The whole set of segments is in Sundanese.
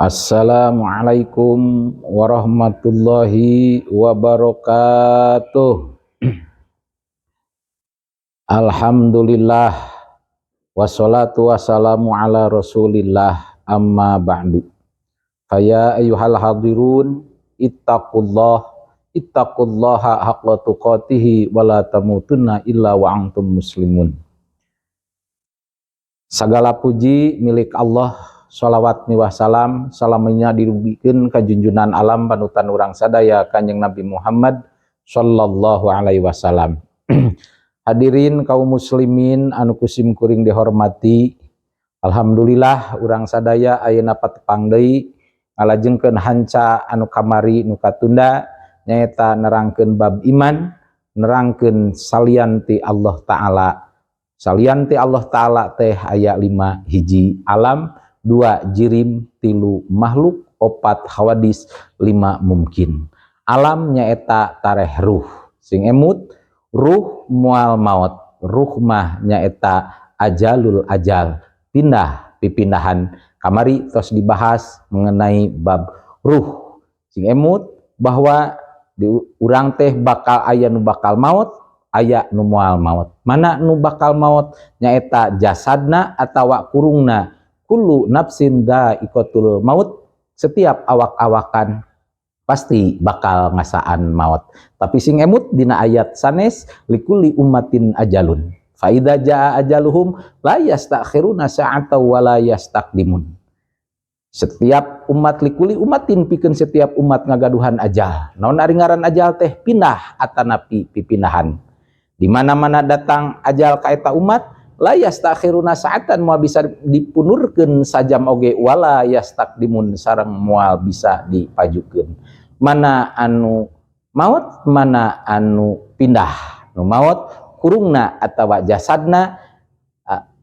Assalamualaikum warahmatullahi wabarakatuh. Alhamdulillah, wassalatu wassalamu ala Rasulillah, amma ba'du. Faya ayyuhal hadirun, ittaqullah, ittaqullaha haqqa tuqatihi wa la tamutunna illa wa antum muslimun. Segala puji milik Allah, sholawat miwah salam salamnya dirugikeun ka junjunan alam, panutan urang sadaya, Kanjeng Nabi Muhammad sallallahu alaihi wasallam. Hadirin kaum muslimin anu ku sim kuring dihormati, alhamdulillah urang sadaya ayeuna patepang deui ngalajengkeun hanca anu kamari nu katunda, nyaeta nerangkeun bab iman, nerangkeun salian ti Allah Ta'ala. Salian ti Allah Ta'ala teh aya lima: hiji alam, dua jirim, tilu makhluk, opat hawadis, lima mungkin. Alam nyaeta tareh ruh. Sing emut, ruh mual maut. Ruh mah nyaeta ajalul ajal, pindah pipindahan. Kamari tos dibahas mengenai bab ruh. Sing emut bahwa di urang teh bakal aya nu bakal maut, aya nu moal maut. Mana nu bakal maut? Nyaeta jasadna atawa kurungna. Kullu nafsin dha'iqatul maut, setiap awak-awakan pasti bakal ngasaan maut. Tapi sing emut dina ayat sanes, likulli ummatin ajalun fa idza jaa ajaluhum la yastakhiruna sa'ata wa la yastaqdimun. Setiap umat, likulli ummatin, pikeun setiap umat ngagaduhan ajal. Naon ari ngaran ajal teh? Pindah atanapi pipindahan. Di mana-mana datang ajal ka eta umat, la yastakhiruna sa'atan, moal bisa dipunurkeun sajam oge, wala yastaqdimun, sareng moal bisa dipajukeun. Mana anu maut, mana anu pindah? Nu maut kurungna atawa jasadna.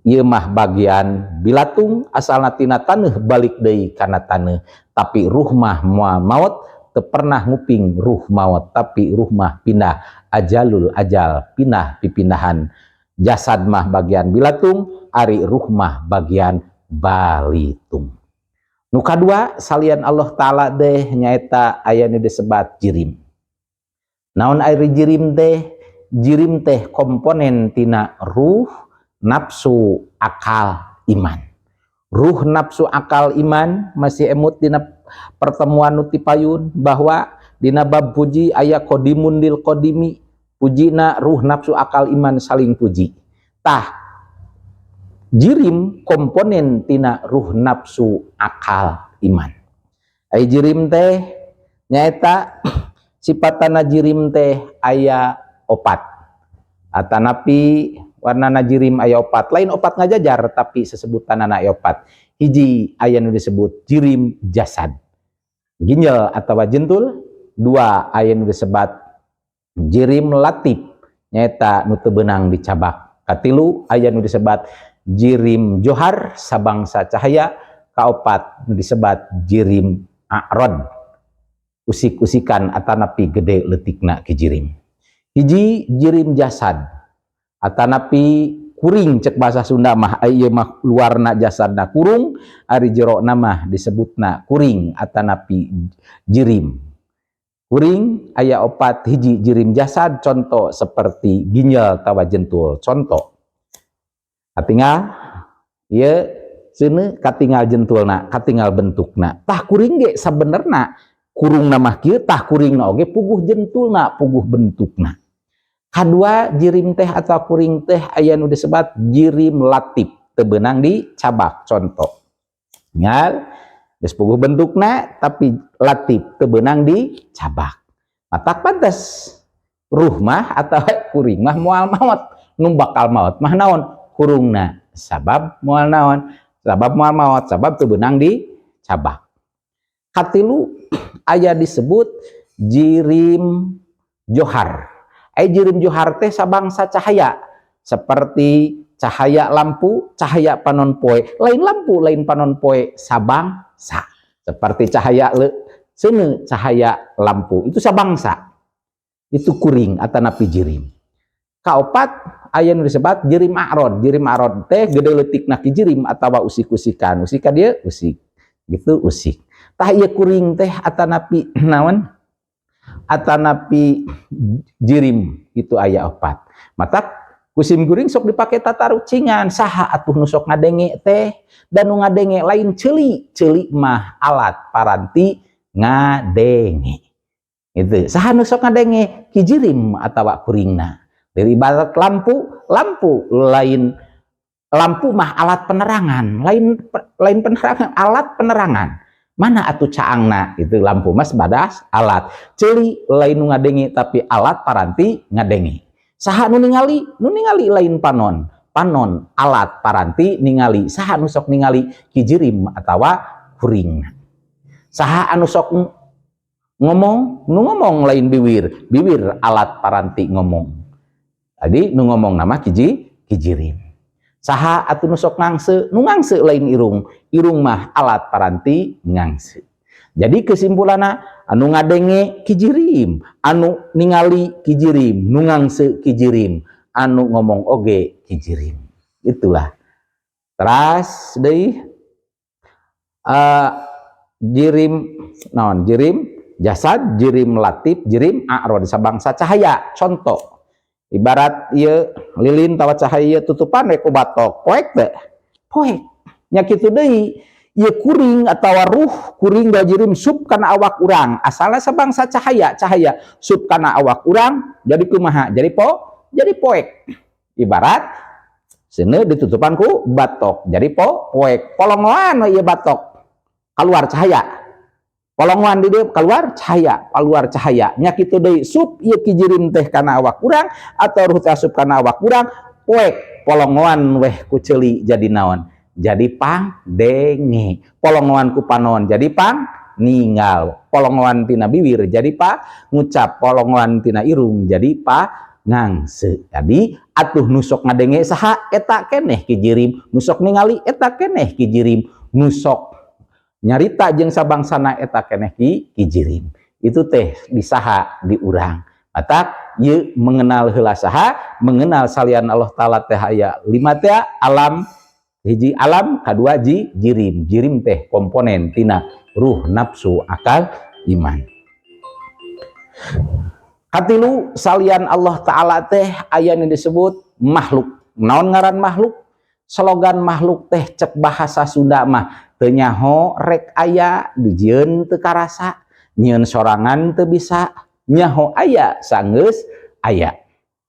Ieu mah bagian bilatung, asalna tina taneuh, balik deui kana taneuh. Tapi ruh mah moal maut, teu pernah nguping ruh maut, tapi ruh mah pindah, ajalul ajal, pindah pipindahan. Jasad mah bagian bilatung, ari ruh mah bagian balitung. Nu kadua salian Allah Ta'ala deh nyaeta aya nu disebat jirim. Naon ari jirim teh? Jirim teh komponen tina ruh, nafsu, akal, iman. Ruh, nafsu, akal, iman. Masih emut dina pertemuan nu tipayun bahwa dina bab puji aya qodimun lil qodimi, pujina ruh, nafsu, akal, iman saling puji. Tah, jirim komponen tina ruh, nafsu, akal, iman. Ai jirim teh nyaeta sifatana jirim teh aya opat atanapi warnana. Jirim aya opat, lain opat ngajajar, tapi sesebutanana aya opat. Hiji, aya nu disebut jirim jasad, ginjal atau jentul. Dua, aya nu disebut jirim latif, nyaeta nu teu beunang dicabak. Katilu, aya nu disebat jirim johar, sabangsa cahaya. Kaopat, nu disebat jirim a'rod, usik-usikan atanapi gede leutikna ki jirim. Hiji, jirim jasad atanapi kuring, cek bahasa Sunda mah. Ieu mah luarna jasadna kurung, ari jerona mah disebutna kuring atanapi jirim. Kuring aya opat. Hiji, jirim jasad, contoh seperti ginjal tawa jentul. Contoh katingal ieu seuneu, katingal jentulna, katingal bentukna. Tah, kuring ge sabenerna kurungna mah kieu. Tah, kuringna oge puguh jentulna, puguh bentukna. Kadua, jirim teh atau kuring teh aya nu disebat jirim latif, teu beunang dicabak. Contoh ngal geus puguh bentukna, tapi latif, teu beunang dicabak. Matak pantes ruh mah atau kuring mah moal maot. Nu bakal maot mah naon? Kurungna. Sabab moal naon? Sabab moal maot, sabab teu beunang dicabak. Katilu, aya disebut jirim johar. Ai jirim johar teh sabangsa cahaya, seperti cahaya lampu, cahaya panon poe. Lain lampu, lain panon poe, sabangsa. Seperti cahaya le, seuneu cahaya lampu, itu sabangsa. Itu kuring atanapi jirim. Kaopat, aya nu disebut jirim a'rod. Jirim a'rod teh gede leutikna ki jirim atawa usik-usikan. Usik ka dieu, usik. Gitu usik. Tah, ieu kuring teh atanapi naon, atanapi jirim itu aya opat. Matak ku sim kuring sok dipake tatarucingan, saha atuh nu sok ngadenge teh? Dan nu ngadenge lain ceuli, ceuli mah alat paranti ngadenge itu. Saha nu sok ngadenge? Ki Jirim atawa kuringna. Dari ibarat lampu, lampu lain, lampu mah alat penerangan, lain, lain penerangan, alat penerangan. Mana atuh caangna itu? Lampu mah sebatas alat. Ceuli lain nu ngadenge, tapi alat paranti ngadenge. Saha nu ningali? Nu ningali lain panon, panon alat paranti ningali. Saha nu sok ningali? Ki Jirim atawa kuringna. Saha anu sok ngomong? Nu ngomong lain biwir, biwir alat paranti ngomong. Jadi nu ngomong nama Ki Jirim. Saha atuh nu sok ngangse? Nu ngangse lain irung, irung mah alat paranti ngangse. Jadi kesimpulanna, anu ngadenge Ki Jirim, anu ningali Ki Jirim, nu ngangse Ki Jirim, anu ngomong oge Ki Jirim. Itulah. Teras deui, jirim naon? Jirim jasad, jirim latif, jirim a'rod, sabangsa cahaya. Contoh ibarat ieu lilin tawa cahaya, tutupan we ku batok, poek teu? Poek nya. Kitu deui ieu kuring atawa ruh kuring da jirim sup kana awak urang, asalna sabangsa cahaya, cahaya sup kana awak urang jadi kumaha? Jadi poek. Ibarat seuneu ditutupan ku batok jadi poek. Polongoan ieu batok, keluar cahaya. Polongoan di dieu, keluar cahaya, keluar cahaya nya. Kitu deui, sup ieu Ki Jirim teh kana awak urang atau ruh teh asup kana awak urang, poek. Polongoan weh ku ceuli jadi naon? Jadi pang denge. Polongoan ku panon jadi pang ninggal. Polongoan tina biwir jadi pa ngucap. Polongoan tina irung jadi pa ngangse. Jadi atuh nu sok ngadenge saha? Eta keneh Ki Jirim. Nu sok ningali eta keneh Ki Jirim. Nu sok nyarita jeung sabangsana eta keneh Ki Jirim. Itu teh disaha di urang. Matak ye mengenal heula saha, mengenal salian Allah Taala teh aya lima teh alam. Hiji alam, kadua jirim. Jirim teh komponen tina ruh, nafsu, akal, iman. Katilu, salian Allah Ta'ala teh aya nu disebut makhluk. Naon ngaran makhluk? Slogan makhluk teh cek bahasa Sunda mah teu nyaho rek aya, dijieun teu karasa, nyieun sorangan teu bisa, nyaho aya sanggeus aya,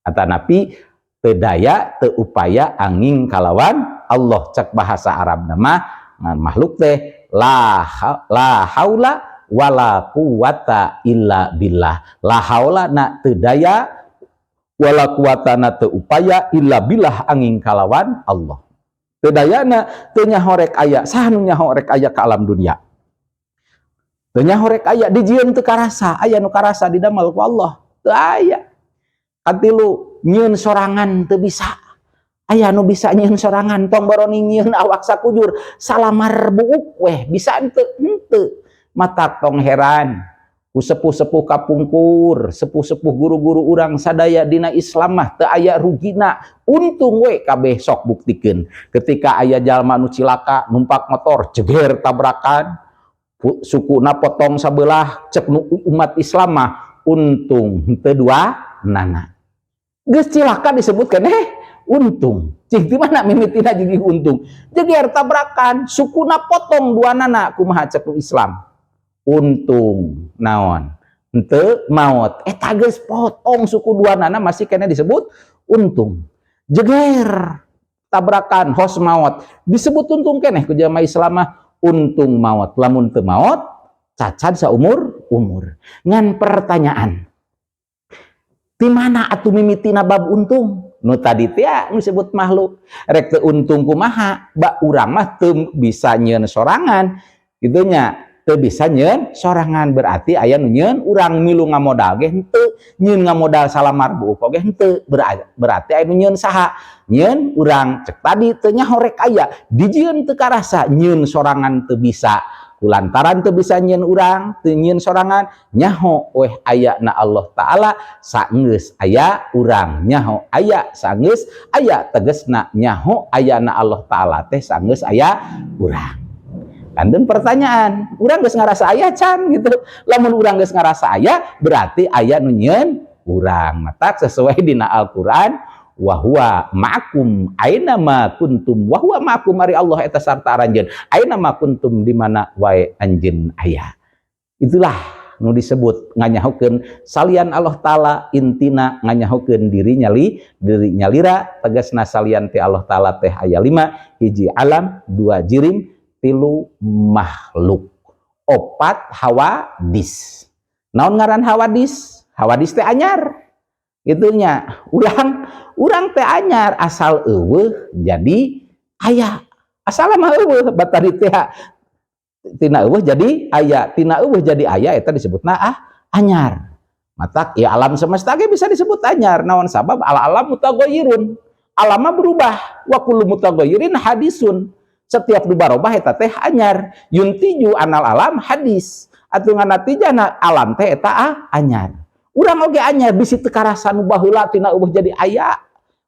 atanapi teu daya teu upaya anging kalawan Allah. Cek bahasa Arab nama makhluk teh la la haula wala quwata illa billah. La haula na teu daya, wala quwata na teu upaya, illa billah anging kalawan Allah. Teu dayana, teu nyaho rek aya. Saha nu nyaho rek aya ka alam dunia? Teu nyaho rek aya, dijieun teu karasa. Aya nu karasa didamel ku Allah? Teu aya. Katilu, nyieun sorangan teu bisa. Aya nu bisa nyieun sorangan? Tong boroni nyieun awak sakujur, salamar buuk weh bisa henteu? Henteu. Matak tong heran ku sepuh-sepuh kapungkur, sepuh-sepuh guru-guru urang sadaya, dina Islam mah teu aya rugina, untung we kabeh. Sok buktikeun ketika aya jalma nu cilaka numpak motor, jeger tabrakan, sukuna potong sabelah, cek nu umat Islam mah untung henteu dua nana. Geus cilaka disebutkan untung. Cing di mana mimitina jadi untung? Jeger tabrakan, sukuna potong dua nana, kumaha cek nu Islam? Untung naon? Henteu maot. Eta geus potong suku dua nana masih kena disebut untung. Jeger tabrakan hos maot disebut untung keneh ku jamaah Islam mah. Untung maot, lamun teu maot cacat saumur umur. Ngan pertanyaan, di mana atuh mimitina bab untung? Nu tadi teh nu disebut makhluk. Rek teu untung kumaha? Bak urang mah teu bisa nyieun sorangan kitu nya. Teu bisa nyieun sorangan berarti aya nu nyieun urang. Milu ngamodal ge henteu, nyieun ngamodal salamar buuk oge henteu, berarti aya nu nyieun. Saha nyieun urang? Cek tadi, teu nyaho rek aya, dijieun teu karasa, nyieun sorangan teu bisa. Kulantaran teu bisa nyieun urang, teu nyieun sorangan, nyaho weh aya na Allah Ta'ala saenggeus aya urang. Nyaho aya saenggeus aya, tegesna nyaho aya na Allah Ta'ala teh saenggeus aya urang. Kantun pertanyaan, urang geus ngarasa aya can gitu? Lamun urang geus ngarasa aya, berarti aya nu nyieun urang. Matak sesuai dina Al-Qur'an, wa huwa ma'akum aina ma kuntum, wa huwa ma'akum, ari Allah eta sarta aranjeun, aina ma kuntum, di mana wae anjeun aya. Itulah nu disebut nganyahokeun salian Allah Ta'ala, intina nganyahokeun diri nyali diri nyalira. Tegasna salian ti Allah Ta'ala teh aya lima: hiji alam, dua jirim, tilu makhluk, opat hawadis. Naon ngaran hawadis? Hawadis teh anyar itunya. Urang urang teh anyar, asal euweuh jadi aya, asal mah euweuh batari teh tina euweuh jadi aya, tina euweuh jadi aya, eta disebutna anyar. Matak ya alam semesta ge bisa disebut anyar. Naon sabab? Al alam mutaghayyirun, alam mah berubah, wa kullu mutaghayyirin hadisun, setiap nu barobah eta teh anyar, yuntiju anal alam hadis atuh nganatijana alam teh eta anyar. Urang oge anyar, bisi teu karasa nu baheula tina euweuh jadi aya.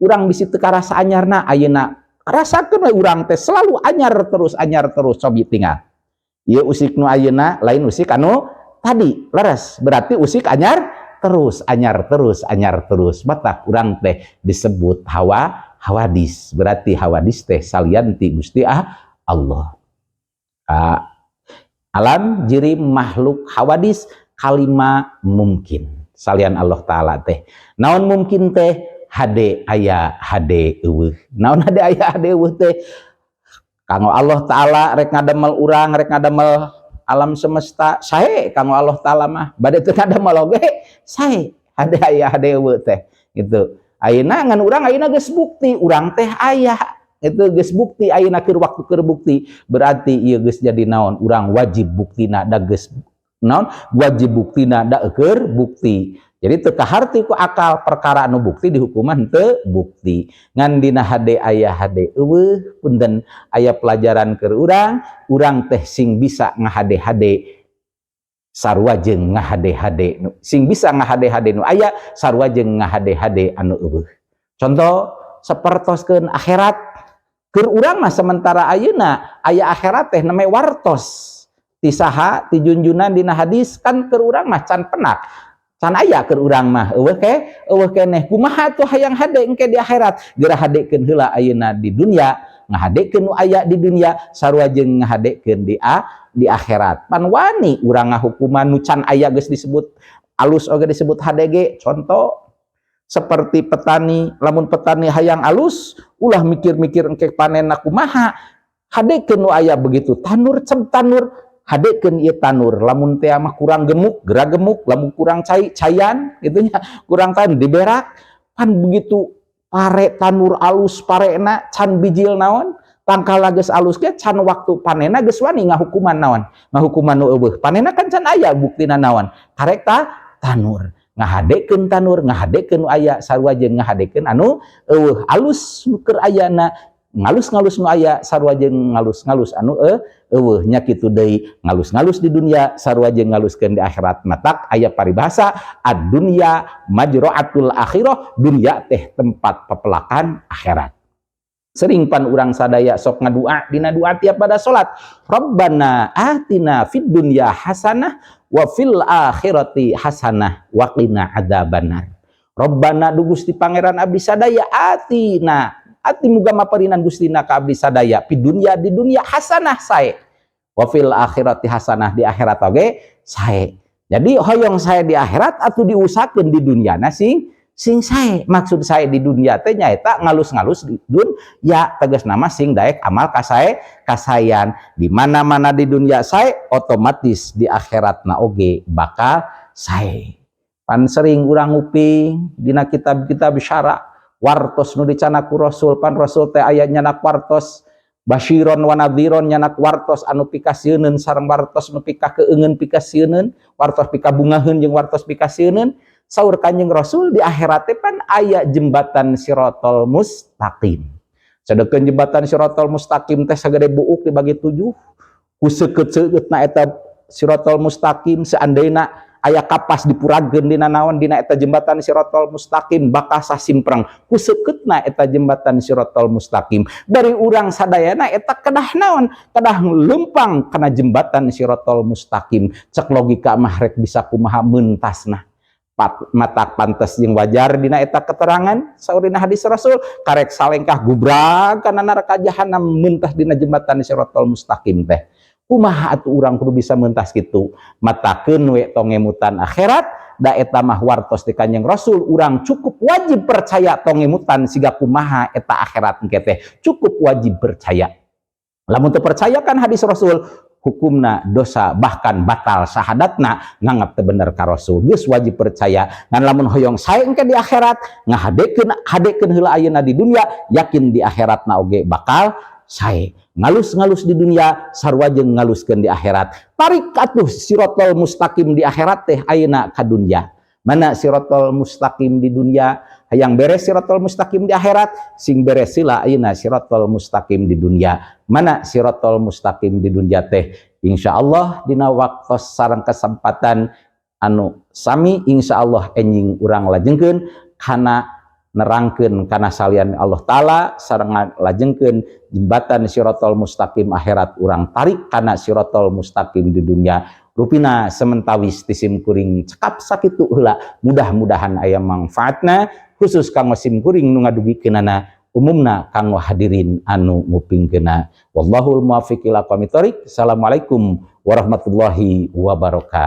Urang bisi teu karasa anyarna ayeuna, rasakeun we urang teh selalu anyar terus, anyar terus. Cobi tinggal ieu usik nu ayeuna lain usik anu tadi, leres? Berarti usik anyar terus, anyar terus, anyar terus. Matak urang teh disebut hawadis, berarti hawadis teh salian ti Gusti Allah. Alam, jirim, makhluk, hawadis. Kalima mungkin salian Allah Ta'ala teh. Naon mungkin teh? Hade aya, hade euweuh. Naon hade aya hade euweuh teh? Kanggo Allah Ta'ala rek ngadamel urang, rek ngadamel alam semesta, sae kanggo Allah Ta'ala mah. Bade teu ngadamel oge sae, hade aya hade euweuh teh gitu. Ayeuna ngan urang ayeuna geus bukti urang teh aya, itu geus bukti ayeuna, keur waktu keur bukti. Berarti ieu geus jadi naon? Urang wajib buktina da geus naon, wajib buktina da keur bukti. Jadi teu kaharti ku akal perkara anu bukti dihukuman teu bukti. Ngan dina hade aya hade euweuh, punten, aya pelajaran keur urang. Urang teh sing bisa ngahade-hade sarua jeung ngahade-hade, sing bisa ngahade-hade nu aya sarua jeung ngahade-hade anu euweuh. Contoh sapertoskeun akhirat, keur urang mah sementara ayeuna aya akhirat teh namanya wartos ti saha, ti junjunan dina hadis kan. Keur urang mah can penak, can aya, keur urang mah euweuh ke euweuh keneh. Kumaha tuh hayang hade engke di akhirat? Geura hadekeun heula ayeuna di dunia, ngahadekeun nu aya di dunia sarua jeung ngahadekeun di akhirat. Pan wani urang ngahukuman nu can aya geus disebut alus oge disebut hade ge. Contoh seperti petani, lamun petani hayang alus, ulah mikir-mikir engke panenna kumaha, hadekeun nu aya. Begitu tanur, cem tanur, hadekeun ieu tanur. Lamun teh mah kurang gemuk, gerak gemuk, lamun kurang cai, cayan gitu nya, kurang tan diberak. Pan begitu pare tanur alus parena, can bijil naon, tangkal geus alus ge can waktu panena geus wani ngahukuman naon, ngahukuman nu euweuh. Panena kan can aya buktina naon, karek tanur, ngahadekeun tanur, ngahadekeun nu aya sarua jeung ngahadekeun anu euweuh. Alus nu keur ayana, ngalus-ngalus nu aya sarua jeung ngalus-ngalus anu euweuh nya. Kitu deui ngalus-ngalus di dunia sarua jeung ngaluskeun di akhirat. Matak aya paribasa ad-dunya majra'atul akhirah, dunia teh tempat pepelakan akhirat. Sering pan urang sadaya sok ngadua dina doa tiap pada salat, Rabbana atina fid dunya hasanah wa fil akhirati hasanah wa qina adzabannar. Rabbana, du Gusti Pangeran abdi sadaya, atina ati, muga maparinan Gustina ka abdi sadaya, fid dunya, di dunia, hasanah, sae, wa fil akhirati hasanah, di akhirat oge sae. Jadi hoyong sae di akhirat atau diusahakeun di dunia na sing sing sae. Maksud sae di dunia teh nyaeta ngalus-ngalus di dun ya, tegas nama sing daek amal kasae kasayan. Di mana-mana di dunia sae, otomatis di akhirat na oge bakal sae. Pan sering urang nguping dina kitab-kitab syara wartos nu dicandak ku Rasul. Pan Rasul teh aya nyandak wartos basyiron wa nadhiron, nyandak wartos anu pikasieuneun sareng wartos nu pikakeungeun pikasieuneun, wartos pikabungaheun jeung wartos pikasieuneun. Saur Kanjeng Rasul, di akhirat teh pan aya jembatan Sirotol Mustaqim. Sedengkeun jembatan Sirotol Mustaqim teh sagede buuk dibagi tujuh, ku seukeut-seukeutna eta Sirotol Mustaqim, seandainya Aya kapas dipuragkeun dina naon, dina eta jembatan sirotol mustaqim, bakal sasimpreng ku seukeutna eta jembatan sirotol mustaqim. Dari urang sadayana eta kedah naon, kedah lempang kana jembatan sirotol mustaqim. Cek logika mah rek bisa kumaha mentasna? Matak pantes jeung wajar dina eta keterangan saurina hadis Rasul, karek salengkah gubrag kana neraka jahanam, mentas dina jembatan sirotol mustaqim teh. Kumaha atuh urang kudu bisa mentas kitu? Matakeun we tong ngemutan akhirat, da eta mah wartos di Kanjeng Rasul. Urang cukup wajib percaya, tong ngemutan siga kumaha eta akhirat engke teh, cukup wajib percaya. Lamun teu percaya kan hadis Rasul, hukumna dosa, bahkan batal syahadatna, nganggap teu bener ka Rasul. Geus wajib percaya. Ngan lamun hoyong sae engke di akhirat, ngahadekeun, hadekeun heula ayeuna di dunia, yakin di akhiratna oge bakal sae. Ngalus-ngalus di dunia sarua jeung ngaluskeun di akhirat. Tarik atuh sirotol mustaqim di akhirat teh ayeuna ka dunia. Mana sirotol mustaqim di dunia? Hayang beres sirotol mustaqim di akhirat, sing beres sila ayeuna sirotol mustaqim di dunia. Mana sirotol mustaqim di dunia teh? Insyaallah dina waktu sareng kesempatan anu sami, insyaallah enjing urang lajengkeun kana nerangkeun kana salian Allah Ta'ala sareng lajengkeun jembatan sirotol mustaqim akhirat urang tarik kana sirotol mustaqim di dunia. Rupina sementawis ti sim kuring cekap sakitu heula. Mudah-mudahan aya manfaatna, khusus kanggo sim kuring nu ngadugikeunana, umumna kanggo hadirin anu ngupingkeunna. Wallahul muwaffiq ila aqwamit thoriq. Assalamualaikum warahmatullahi wabarakatuh.